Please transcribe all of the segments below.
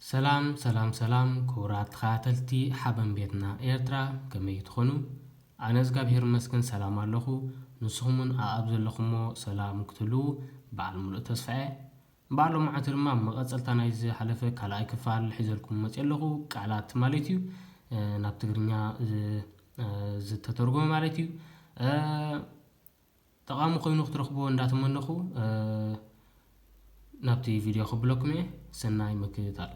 ሰላም ሰላም ሰላም ክቡራት ተኸታተልቲ ሓበን ቤትና ኤርትራ፣ ከመይ ትኾኑ? ኣነ እግዚኣብሔር ይመስገን ሰላም ኣለኹ። ንስኹም እውን ኣኣብ ዘለኹሞ ሰላም ክትህልዉ በዓል ሙሉእ ተስፋ እየ። በዓል ሎማዓንቲ ድማ መቐጸልታ ናይ ዝሓለፈ ካልኣይ ክፋል ሒዘልኩም መፅእ ኣለኹ። ቃላት ማለት እዩ፣ ናብ ትግርኛ ዝተተርጎመ ማለት እዩ። ጠቓሚ ኮይኑ ክትረኽብዎ እንዳተመነኹ ናብቲ ቪድዮ ክብለኩም እየ። ሰናይ ምክትታል።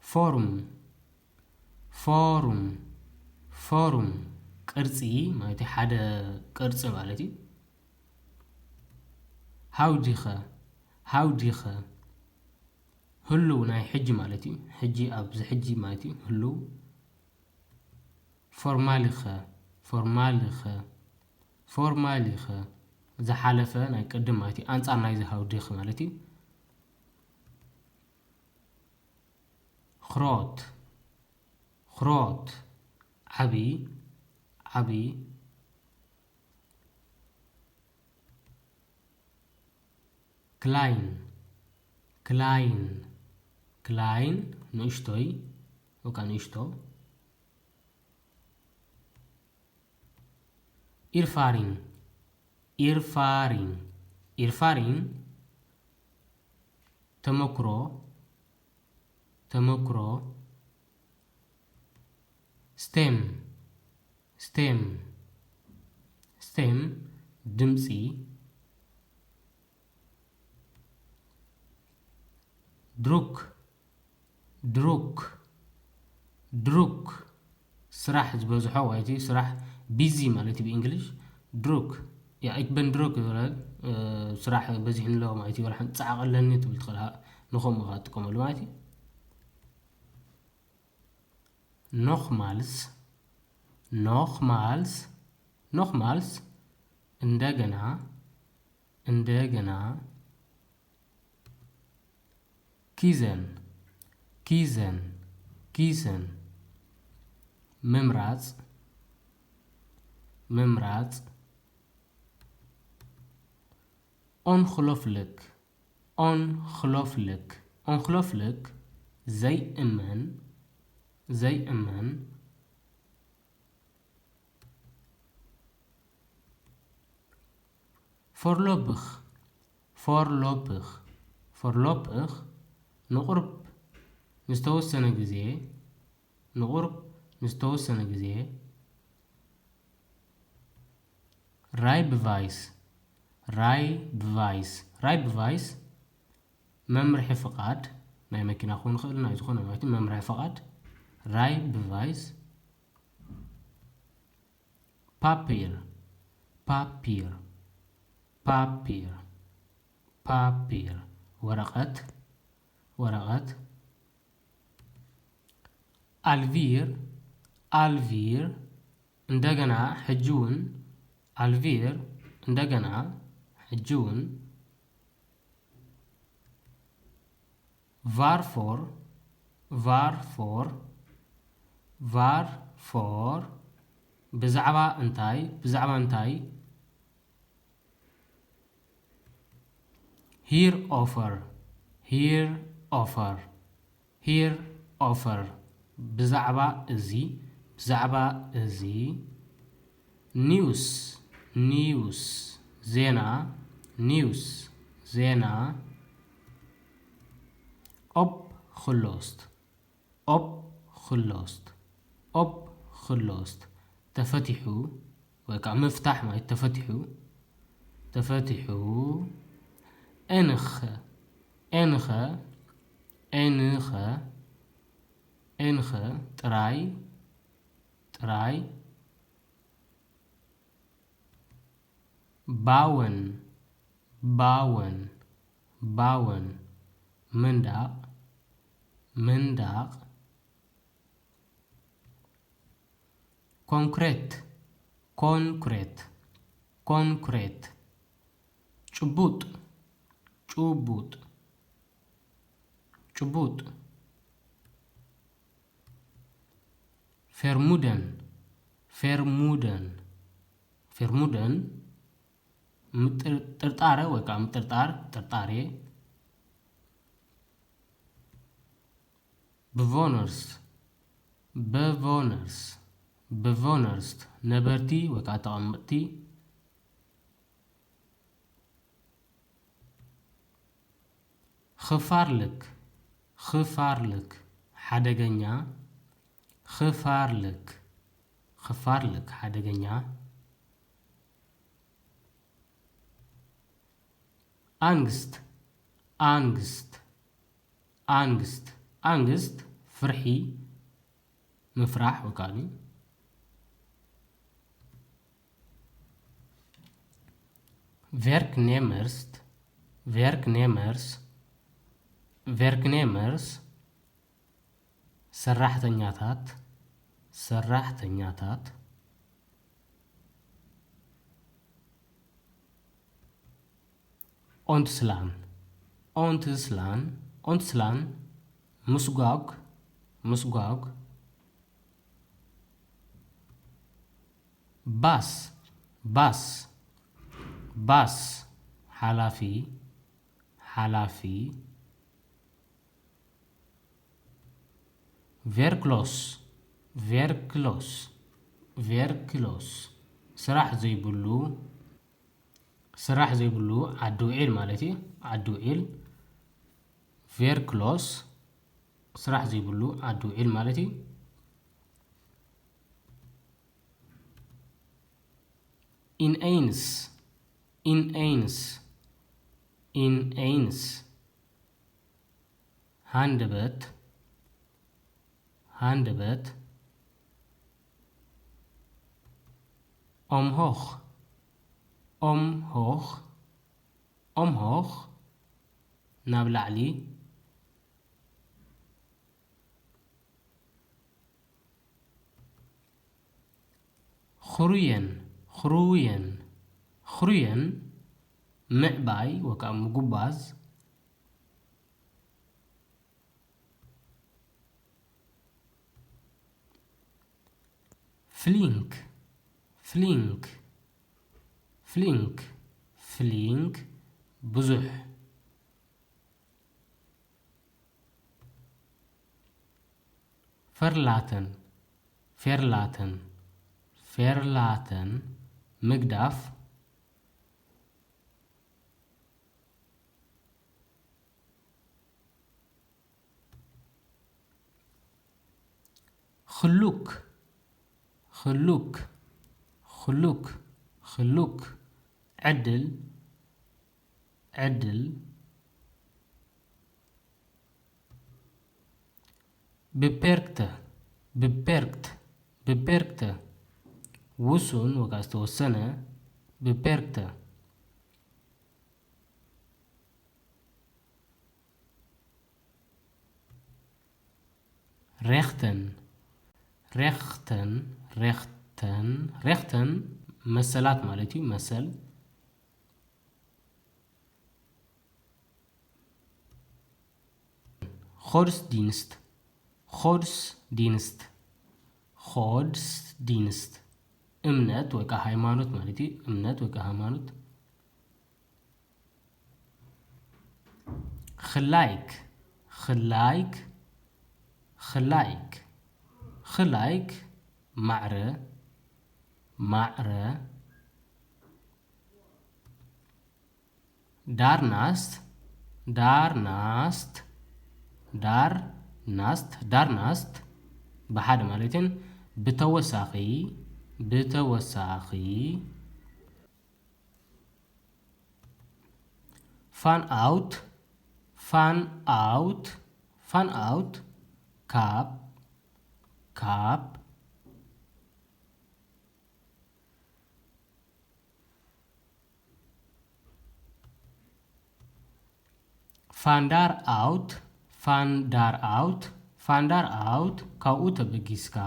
ፎርም ፎርም ፎርም ቅርፂ ማለት እዩ። ሓደ ቅርፂ ማለት እዩ። ሃውዲኸ ሃውዲኸ ህሉው ናይ ሕጂ ማለት እዩ። ሕጂ ኣብዚ ሕጂ ማለት እዩ። ህሉው ፎርማሊኸ ፎርማሊኸ ፎርማሊኸ ዝሓለፈ ናይ ቅድም ማለት እዩ። ኣንጻር ናይዚ ሃውዲኸ ማለት እዩ። ኽሮት ኽሮት ዓቢ ዓቢ ክላይን ክላይን ክላይን ንእሽቶይ ወይ ከዓ ንእሽቶ። ኢርፋሪን ኢርፋሪን ኢርፋሪን ተመክሮ ተመክሮ። ስቴም ስቴም ስቴም ድምፂ። ድሩክ ድሩክ ድሩክ ስራሕ ዝበዝሖ ማለት እዩ። ስራሕ ቢዚ ማለት እዩ ብእንግሊሽ። ድሩክ ያ፣ ik ben druk ይበሃል። ስራሕ በዚሕኒ ኣሎ ማለት እዩ። ወላ ሓንቲ ጻዕቕ ኣለኒ ትብል ትኽእል። ንኸምኡ ኸዓ ትጥቀመሉ ማለት እዩ። ኖኽማልስ ኖኽማልስ ኖኽማልስ እንደገና እንደገና። ኪዘን ኪዘን ኪዘን ምምራጽ ምምራጽ። ኦንክሎፍልክ ኦንክሎፍልክ ኦንክሎፍልክ ዘይእመን ዘይእመን። ፎርሎብኽ ፎርሎብኽ ፎርሎብኽ ንቑርብ ንዝተወሰነ ግዜ ንቑርብ ንዝተወሰነ ግዜ። ራይብቫይስ ራይብቫይስ ራይብቫይስ መምርሒ ፍቓድ ናይ መኪና ክኸውን ይኽእል፣ ናይ ዝኾነ ማለት እዩ። መምርሒ ፍቓድ ራይብቫይስ። ፓፒር ፓፒር ፓፒር ፓፒር ወረቐት ወረቐት። ኣልቪር ኣልቪር እንደገና ሕጂ እውን። ኣልቪር እንደገና ሕጂ እውን። ቫርፎር ቫርፎር ቫርፎር ብዛዕባ እንታይ ብዛዕባ እንታይ። ሂር ኦፈር ሂር ኦፈር ሂር ኦፈር ብዛዕባ እዚ ብዛዕባ እዚ። ኒውስ ኒውስ ዜና ኒውስ ዜና። ኦፕ ኽሎስት ኦፕ ኽሎስት ኦፕ ኽሎስት ተፈቲሑ ወይ ከዓ ምፍታሕ ማለት ተፈቲሑ ተፈቲሑ። ኤንኸ ኤንኸ ኤንኸ ኤንኸ ጥራይ ጥራይ። ባወን ባወን ባወን መንዳቕ መንዳቕ። ኮንክሬት ኮንክሬት ኮንክሬት ጭቡጥ ጭቡጥ ጭቡጥ። ፌርሙደን ፌርሙደን ፌርሙደን ምጥር- ጥርጣረ ወይ ከዓ ምጥርጣር፣ ጥርጣሬ። Bewoners፣ Bewoners፣ Bewoners፣ ነበርቲ ወይ ከዓ ተቐመጥቲ። Gevaarlijk፣ Gevaarlijk፣ ሓደገኛ። Gevaarlijk፣ Gevaarlijk፣ ሓደገኛ። Angst፣ Angst፣ Angst፣ Angst፣ ፍርሒ፣ ምፍራሕ ወይ ከዓ Werknemers፣ Werknemers፣ Werknemers፣ ሰራሕተኛታት፣ ሰራሕተኛታት። Ontslaan፣ Ontslaan፣ Ontslaan፣ ምስጓግ፣ ምስጓግ። Baas፣ Baas፣ Baas፣ ሓላፊ፣ ሓላፊ። Werkloos፣ Werkloos፣ Werkloos፣ ስራሕ ዘይብሉ፣ ስራሕ ዘይብሉ ዓዲ ውዒል ማለት እዩ። ዓዲ ውዒል። Werkloos፣ ስራሕ ዘይብሉ ዓዲ ውዒል ማለት እዩ። Ineens፣ Ineens፣ Ineens፣ ሃንደበት፣ ሃንደበት። Omhoog፣ Omhoog፣ Omhoog፣ ናብ ላዕሊ። Groeien፣ Groeien፣ Groeien፣ ምዕባይ ወይ ከዓ ምጉባዝ። Flink፣ Flink፣ Flink፣ Flink፣ ብዙሕ። Verlaten፣ Verlaten፣ Verlaten፣ ምግዳፍ። Geluk፣ Geluk፣ Geluk፣ Geluk፣ ዕድል፣ ዕድል። Beperkte፣ Beperkt፣ Beperkte፣ ውሱን ወይ ከዓ ዝተወሰነ። Beperkte። Rechten፣ Rechten፣ Rechten፣ Rechten፣ መሰላት ማለት እዩ። መሰል። Godsdienst፣ Godsdienst፣ Godsdienst፣ እምነት ወይ ከዓ ሃይማኖት ማለት እዩ። እምነት ወይ ከዓ ሃይማኖት። Gelijk፣ gelijk፣ gelijk፣ gelijk፣ ማዕረ፣ ማዕረ። Daarnaast፣ daarnaast፣ daarnaast፣ daarnaast፣ ብሓደ ማለት እየን። ብተወሳኺ፣ ብተወሳኺ። Vanuit፣ vanuit፣ vanuit፣ ካብ፣ ካብ። Van daaruit፣ van daaruit፣ van daaruit፣ ካብኡ ተበጊስካ።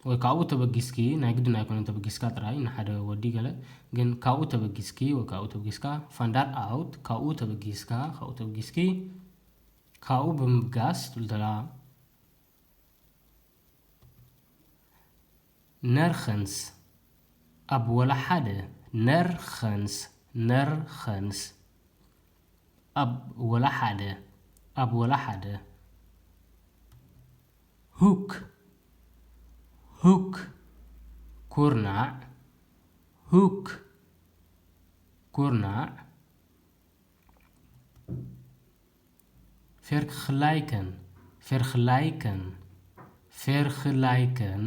ወይ ካብኡ ተበጊስኪ፣ ናይ ግድን ኣይኮነን ተበጊስካ ጥራይ፣ ንሓደ ወዲ ገለ፣ ግን ካብኡ ተበጊስኪ ወይ ካብኡ ተበጊስካ፣ van daaruit፣ ካብኡ ተበጊስካ፣ ካብኡ ተበጊስኪ፣ ካብኡ ብምብጋስ ትብል ዘላ። Nergens፣ ኣብ ወላ ሓደ። Nergens. Nergens. ኣብ ወላ ሓደ። ኣብ ወላ ሓደ። Hoek. Hoek. ኩርናዕ. Hoek. ኩርናዕ። Vergelijken. Vergelijken. Vergelijken.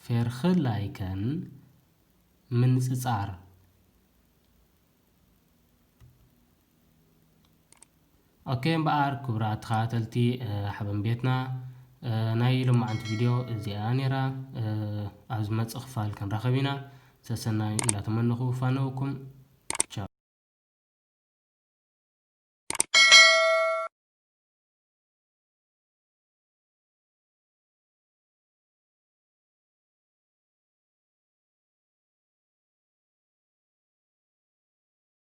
Vergelijken. ምንጽጻር። ኦኬ፣ እምበኣር ክቡራት ተኸታተልቲ ሓበን ቤትና፣ ናይ ሎማዓንቲ ቪድዮ እዚኣ ነይራ። ኣብ ዝመጽእ ክፋል ክንራኸብ ኢና። ሰሰናይ እንዳተመነኹ ፋነውኩም።